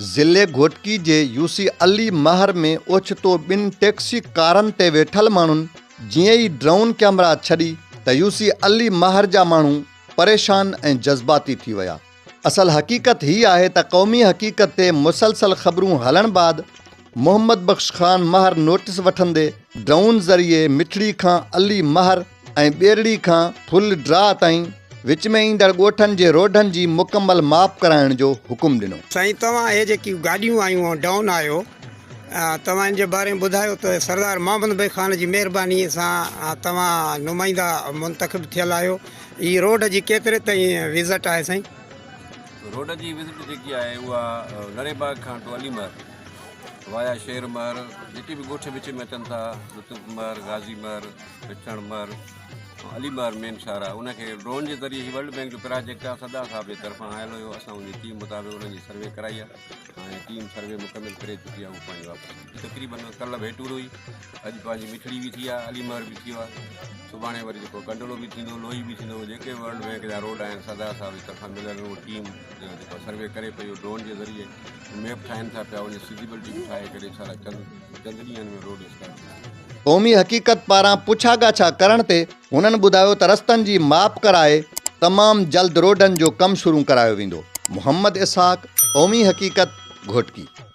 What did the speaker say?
ضلعي گهوٽڪي جي يو سي علي مهر ۾ اوچتو ٻن ٽيڪسي ڪارن تي ويٺل ماڻهن جيئن ئي ڊرون ڪئميرا ڇڏي ته يو سي علي مهر جا ماڻهو پريشان ۽ جذباتي ٿي ويا. اصل حقيقت هي آهي ته قومي حقيقت تي مسلسل خبرون هلڻ بعد محمد بخش خان مهر نوٽس وٺندي ڊرون ذريعي مٺڙي کان علي مهر ۽ ٻيرڙي کان ڦل ڊرا تائين وچ ۾ ايندڙ ڳوٺن جي روڊن جي مڪمل ماپ ڪرائڻ جو حڪم ڏنو. سائين توهان اهي جيڪي گاڏيون آيون ۽ ڊائون آيو توهان ان جي باري ۾ ٻڌايو ته سردار محمد بخش خان جي مهرباني سان توهان نمائندا منتخب ٿيل آهيو هي روڊ جي ڪيتري تائين وزٽ آهي سائين. روڊ جي وزٽ جيڪي آهي اها نري باغ کان ٽو علي مهر وايا شير مهر جيڪي به ڳوٺ وچ ۾ اچن ٿا لطف مهر غازي مهر مٺڻ مهر ۽ علي مهر مين شهر آهي ان کي ڊرون جي ذريعي هي ورلڊ بينڪ جو پراجيڪٽ آهي سدا صاحب جي طرفان آيل هيو اسان ان جي ٽيم مطابق انهن جي سروي ڪرائي آهي ۽ ٽيم سروي مڪمل ڪري چڪي آهي هو پنهنجي واپس تقريبن ڪلهه ڀيٽور هئي اڄ پنهنجي مٺڙي به ٿي آهي علي مهر به ٿي ويو آهي سڀاڻي وري جيڪو ڪنڊڙو به ٿيندو لوهي به ٿيندو جيڪي ورلڊ بينڪ جا روڊ آهن سدا صاحب جي طرفان مليل اهو ٽيم جيڪو سروي ڪري پئي ڊرون جي ذريعي ميپ ٺاهين ٿا پيا ان جي فزيبلٽي به ٺاهي ڪري انشاء الله چند چند ڏينهن ۾ روڊ اسٽارٽ ٿي ويندو. قومي حقيقت پاران پڇا ڳاڇا ڪرڻ تي هنن ٻڌايو ته رستن جي ماپ ڪرائي تمام جلد روڊن جو ڪم شروع ڪرايو ويندو. محمد اسحاق، قومي حقيقت، گهوٽڪي.